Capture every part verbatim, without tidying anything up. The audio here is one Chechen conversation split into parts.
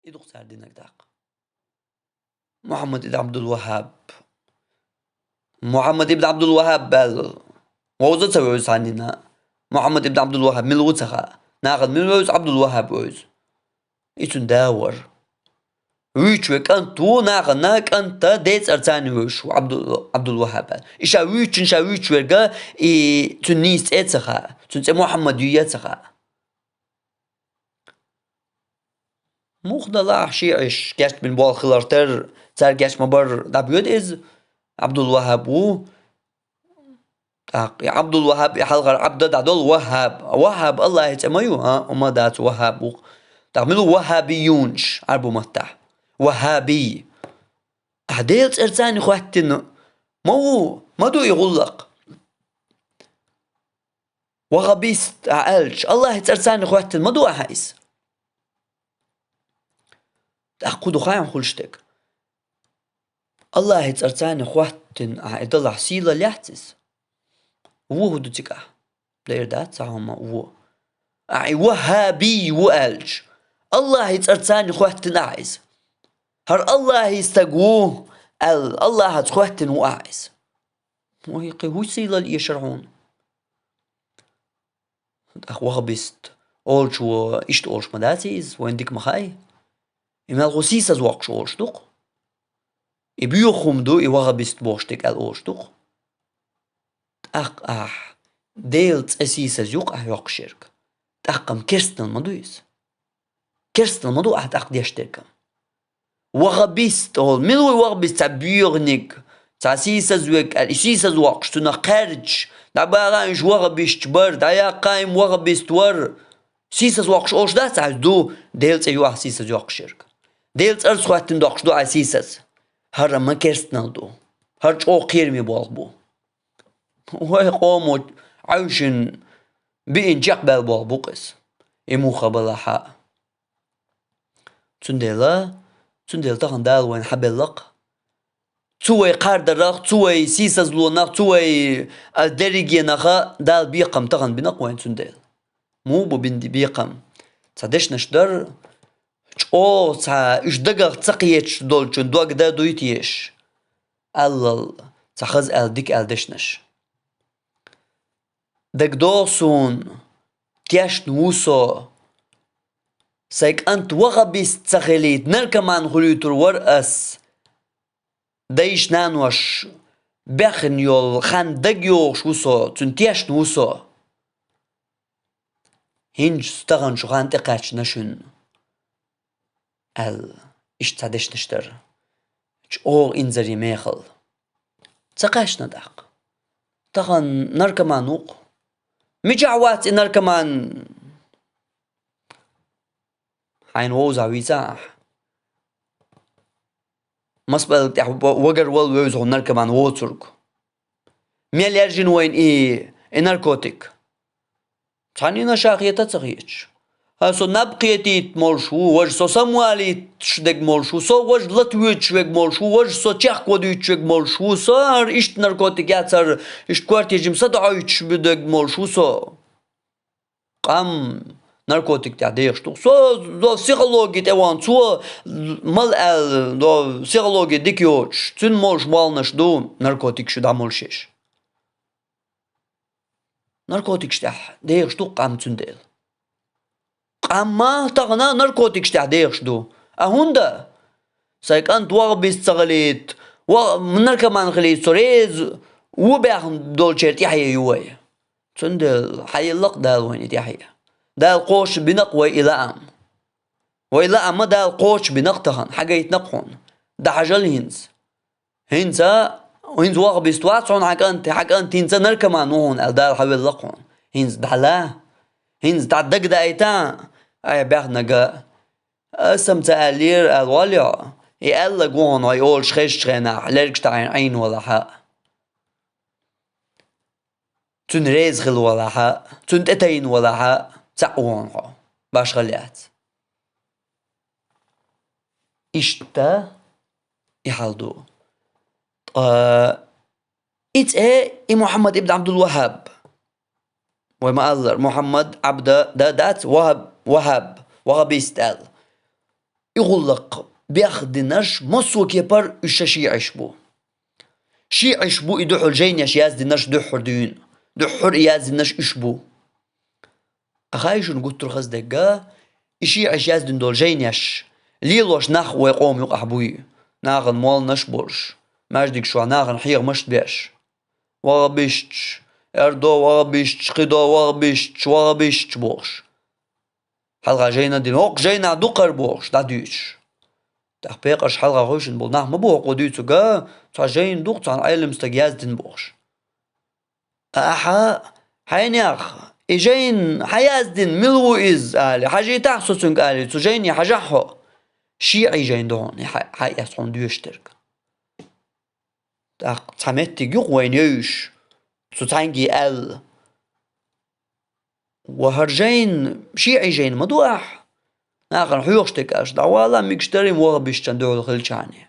И ду-кх цар динарг тӀаккха. Мухьаммад ибн Ӏабдул-ВахӀаб. Мухьаммад ибн Ӏабдул-ВахӀаб аьлла вовза ца вевза цхьаннена. Мухьаммад ибн Ӏабдул-ВахӀаб мила ву ца хаьа. Нахана мила вевза, Ӏабдул-ВахӀаб вевза. И цуьнан да вара. Вуьйцуш верг кӀант ву, нахана кӀант а, Делан цӀарца цхьаьна вевзаш ву Ӏабдул-, Ӏабдул-ВахӀаб аьлла. И ша вуьйцучунна ша вуьйцуш верг а, и цуьнан нийса цӀе а ца хаьа, цуьнан цӀе Мухьаммад юй а ца хаьа. Муха делахь а шиӀаш гечбина болх хиларх терра, цаьрга геч ма-барра дӀабоьду иза, Ӏабдул-ВахӀаб ву. ТӀаккха и Ӏабдул-ВахӀаб, и хьалхара Ӏабд а дӀадолу ВахӀаб. ВахӀаб АллахӀан цӀе ма ю, а, хӀума дац, ВахӀаб ву-кх. ТӀаккха мила ву вахӀабийюнаш Ӏарбийн маттахь? ВахӀабий. Ахьа Делан цӀарца цхьаьна хоьттина ма ву, ма ду и гӀуллакх. ВахӀабист ахьа аьлча, АллахӀан цӀарца цхьаьна хоьттина ма ду ахьа иза? ТӀаккха кху ду хаьий хьуна хуьлуш дерг? АллахӀан цӀарца цхьаьна хоьттина ахьа и делахь, сийлалла яц иза? Ву хӀун ду цигахь? Дера дац цхьа хӀума ву. Ахьа и вахӀабий ву аьлча, АллахӀан цӀарца цхьаьна хоьттина ахьа иза? ХӀара АллахӀан стаг ву аьлла, АллахӀаца хоьттина ву ахьа иза? Вай, кхин хӀун сийлалла эшара хьуна? ТӀаккха вахӀабист олучо иштта олуш ма дац иза, вайна дика ма хаьий. И мелхо сийсазвоккхуш олуш ду-кх. И боьха хӀума ду, и вахӀабист бохуш дерг аьлла олуш ду-кх. ТӀаккха ахьа Делан цӀе сийсаз ю-кх ахьа йоккхуш ерг. ТӀаккха-м керстанал ма ду иза. Керстанал ма ду ахьа тӀаккха деш дерг-м. ВахӀабист олу, мила вуй вахӀабист, цхьа боьханиг, цхьа сийсазверг аьлла, и сийсазвоккхуш цунах кхаьрдаш, дӀабахийна уьш вахӀабисташ бара, дӀаяьккхийна вахӀабист вара. Сийсазвоккхуш олуш дац ахьа иза? Ду, Делан цӀе ю ахьа сийсазвоккхуш ерг. Делан цӀарца хоьттина доккхуш ду ахьа сийсаз. ХӀара ма керстанал ду. ХӀара чӀогӀа кхераме болх бу. Вай къомо Ӏаьвшина биъна чекхбаьлла болх бу-кх иза. И муха балахь а. Цундела, цундела тахана Дала вайна хьабелла-кх. Цу вай кхардарах, цу вай сийсазлонах, цу вай, а, дерригенах Дала бекхам тахана бина-кх вайна цундела. Муха бу бина бекхам? Цхьа дешнаш дар, чӀогӀа цхьа уьш дагах ца кхеташ долчун дог дан дуй теша. Аллал, цхьа хаза аьлла, дика аьлла дешнаш. ДагадогӀу суна, тешна ву со. Сайн кӀант вахӀабист ца хилийта, наркоман хуьлуьйтур вара ас. Дайша-наноша баьхна йолу хан дагайогӀуш ву со, цуьнан тешна ву со. ХӀинца тахана шу хан тӀекхаьчна шуна, аьлла, иштта цхьа дешнаш дара. ЧӀогӀа инзаре мехала. Ца кхаьчна тӀаккха. Тахана наркоман ву-кх. Мичахь вац и наркоман? Хьайна вовзахь вийца ахьа? Маса белла тӀехь ва-, вагар вала вевза хьуна наркоман воцург. Мел яьржина вайна и, и наркотик? Цхьаннена ша хета а ца хеташ. ХӀа, со наб кхетийта молуш ву, важа со самавалийташ дерг молуш ву, со важа лата воьдуш верг молуш ву, важа со чехка вадуьйтуш верг молуш ву, со хӀара иштта наркотик яц, хӀара иштта коьртежим са дӀахьуьйтуш верг молуш ву со. Къам наркотик тӀехь дехаш ду. Со, со психологи тӀе вахана, цо мала аьлла, со психологи дика йоцуш, цуьнан молуш молханаш ду наркотикаш дӀамолуш еш. Наркотикаш тӀехь дехаш ду къам цундела. Къам ма тахана наркотикаш тӀехь дехаш ду. А хӀунда? Сайн кӀант вахӀабист ца хилийта, ва-, наркоман хилийта со реза ву баьхна долчеран тӀаьхье ю вай. Цундела хьаелла-кх Дала вайна и тӀаьхье. Дала кхочушбина-кх вай и лаам. Вай лаам Дала кхочушбина-кх тахана, хьагайтина-кх хьуна. ДӀахьажал хӀинца. ХӀинца, хӀинца вахӀабист вац хьуна хьан кӀант, хьан кӀант хӀинца наркоман ву хьуна аьлла, Дала хьавелла-кх хьуна. ХӀинца дӀала, хӀинца дӀа дагадаийта, ай, баьхнарг, аса-м ца аьллера аьлла валехь, и аьлларг ву хьуна вай олуш хезачу хенахь, лергаш таӀийна Ӏийна валахь а. Цуьнан реза хилла валахь а, цунна тӀетайна валахь а, цхьаъ ву хьуна хьо, башхалла яц. Иштта и хьал ду. Ткъа и цӀе и Мухьаммад ибн Ӏабдул-ВахӀаб. Вай ма-аллара, Мухьаммад Ӏабда да дац, ВахӀаб, ВахӀаб, вахӀабист аьлла. и гӀуллакх бехдинарш массо а кепара уьш шиӀаш бу. ШиӀаш бу и духьал жайнаш яздинарш дуьххьара дуьйна. Дуьххьара яздинарш уьш бу. Ахай шуна гуттар хаза дегга, и шиӀаш яздина долу жайнаш лелош нах вай къоман юкъахь буй, нахана молланаш а болуш, маьждиг чохь нахана хьехамаш а беш. Вахабисташ, аьрдо вахабисташ, кхидо вахабисташ, вахабисташ бохуш. Хьалха жайна а дина, хӀокху жайнахь ду кхара бохуш, дӀадуьйцуш. ТӀаккха пекъарш хьалха хевшина болу нах ма бу хӀокхо дуьйцург, цхьа жайна ду-кх цхьана Ӏелам стага яздина бохуш. Ахьа, хьайнех, и жайна хьан яздина, мила ву иза, али, хьажийтахьа со цуьнга, али, цу жайне хьажахь хьо. ШиӀий жайна ду хьуна, хьан, хьан эцна хьуна доьшуш дерг. ТӀаккха цхьа меттиг ю-кх вайна евзаш, цу цхьаьнгге аьлла. Ва хӀара жайна, шиӀий жайна ма ду ахь? Нахана хьоьхуш дерг аша дӀавала, мегаш дара-м вахабисташна дуьхьал хилчахьана.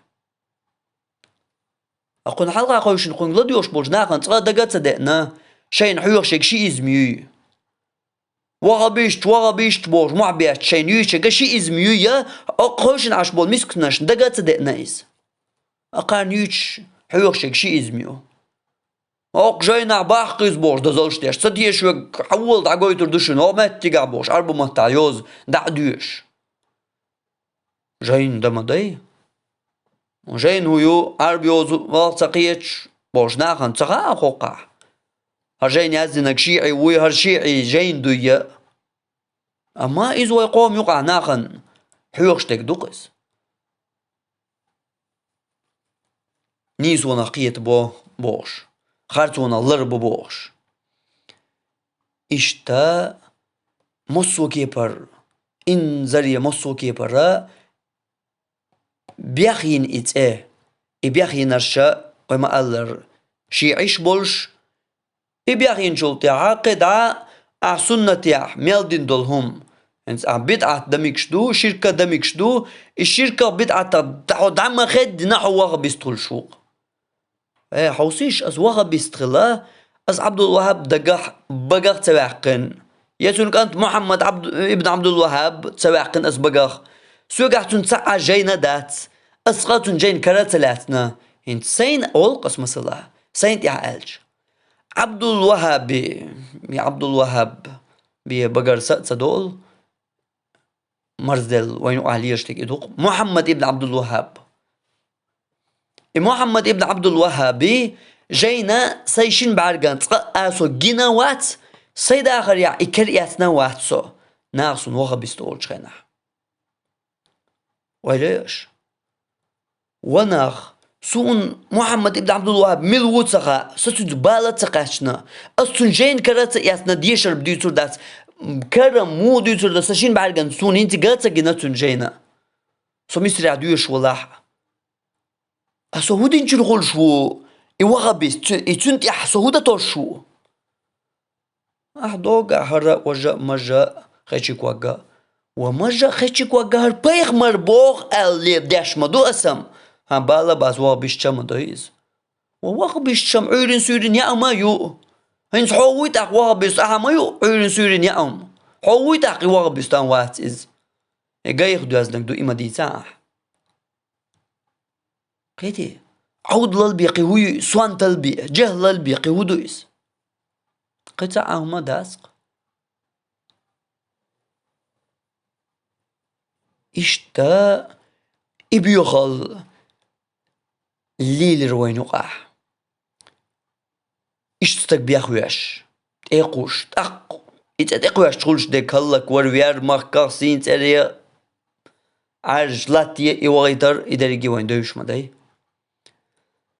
Ткъа кхунна хьалха хевшина кхуьнга ладоьгӀуш болчу нахана цкъа а дага а ца деана, шайна хьоьхуш ерг шиизм юй. Вахабисташ, вахабисташ бохуш мохь бетташ шайна юьйцуш ерг шиизм юй я, хӀокху хевшина Ӏаш болу мисканашна дага а ца деана иза. Ткъа кхарна юьйцуш, хьоьхуш ерг шиизм ю. ХӀокху жайнахь баккха иза бохуш дозаллаш деш, ца тешаш верг хьан вола дӀагойтур ду шуна, хӀокху меттигехь бохуш, Ӏарбу маттахь йоза дӀа а доьшуш. Жайна дан ма дай. Жайна хӀун ю, Ӏарбойн йоза валха ца кхеташ бохуш нахана ца хаьа хӀокхахь. ХӀара жайна яздинарг шиӀий вуй, хӀара шиӀий жайна дуй я. Амма иза вай къоман юкъахь нахана хьоьхуш дерг ду-кх иза. Нийсонах кхетабо бохуш, харцонах ларбо бохуш. Иштта массо а кепара, инзаре массо а кепара бехйина и цӀе, и бехйинарш, вай ма-аллара, шиӀаш болуш, и бехйинчул тӀаьхьа кхидӀа ахь суннатехь мел дина долу хӀума. ХӀинца ахь бидӀат дан мегаш ду, ширк дан мегаш ду, и ширках, бидӀатах хьо дӀа ма хеддина, хьо вахабист хуьлуш ву-кх. Э, хьовсийша, ас вахабист хила, ас Ӏабдул-ВахӀаб дагахь, багах ца ваьккхина. Я цуьнан кӀант Мухьаммад Ӏабд-, ибн Ӏабдул-ВахӀаб ца ваьккхина ас багах. Соьгахь цуьнан цхьа а жайна дац. Ас цкъа а цуьнан жайна кара а ца лаьцна. ХӀинца сайна олу-кх ас масала, сайна тӀехь аьлча. Ӏабдул-ВахӀаби, я Ӏабдул-ВахӀаб бен багара са а ца долу, марзделла вайна юкъахь лелаш дерг и ду-кх, Мухьаммад ибн Ӏабдул-ВахӀаб. И Мухьаммад ибн Ӏабдул-ВахӀаби жайна сайн шина бӀаьргана цкъа а со гина вац, сайн дахарехь и кара эцна вац со, наха суна вахабист олучу хенахь. Ойла йо аша. Ва нах, суна Мухьаммад ибн Ӏабдул-ВахӀаб мила ву ца хаьа, со цуьнца бала а ца кхаьчна, ас цуьнан жайна кара а ца эцна, дешар дуьйцур дац, кара муха дуьйцур дац, сан шина бӀаьргана суна хӀинца а ца гина цуьнан жайна. Со Мисрехь доьшуш валахь а. Ткъа со хӀун динчуьра хуьлуш ву, и вахабист, цу-, и цуьнан тӀехь со хӀун дан тосуш ву? Ахь догахь хӀара а, важа а, мажа а, хечи-когга а. Ва мажа а, хечи-когга а хӀара пайхамар боху аьлла ле деш ма ду аса-м. ХӀан, бала а бац, вахабисташ а ма ду иза. Ва вахабисташ-м Ӏуьйрин суьйрин яа ма ю. ХӀинца хьо вуй тӀаккха вахабист, ахьа ма ю Ӏуьйрин суьйрин яа-м. Хьо вуй тӀаккха и вахабист, ам вац иза. И гайх доьзнарг ду, и ма дийца ахь. Кхетий, Ӏовдалал бен кхин хӀун ю, сонтал бен, жехӀлал бен кхин хӀун ду иза? Кхин цхьа а хӀума дац-кх. Иштта и боьхалла лелира вайна юкъахь. Иштта стаг бехвеш, тӀекхуш, тӀаккха и цӀе тӀекхоьссуш хуьлуш дерг хӀаллаквар, вер махках, сийна цӀере, Ӏаьржа латте и вахийтар, и дерриге вайна девзаш ма дай.